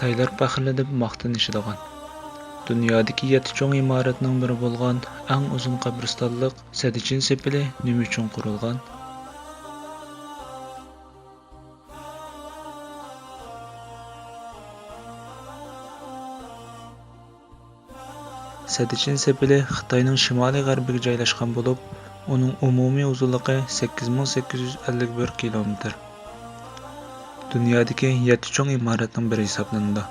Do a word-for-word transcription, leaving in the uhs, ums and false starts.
تايلار پەخىرلىنىپ ماختىنىشىدىغان، دۇنيادىكى يەتتە چوڭ ئىمارەتنىڭ بىرى بولغان ئەڭ ئۇزۇن قەبرىستانلىق سەددىچىن سېپىلى نېمە ئۈچۈن قۇرۇلغان؟ سەددىچىن سېپىلى خىتاينىڭ شىمالىي غەربىگە جايلاشقان بولۇپ، ئۇنىڭ ئومۇمىي ئۇزۇنلۇقى سەككىز مىڭ سەككىز يۈز ئەللىك بىر كىلومېتىر. دۇنيادىكى يەتتە چوڭ ئىمارەتنىڭ بىرى ھېسابلىنىدۇ.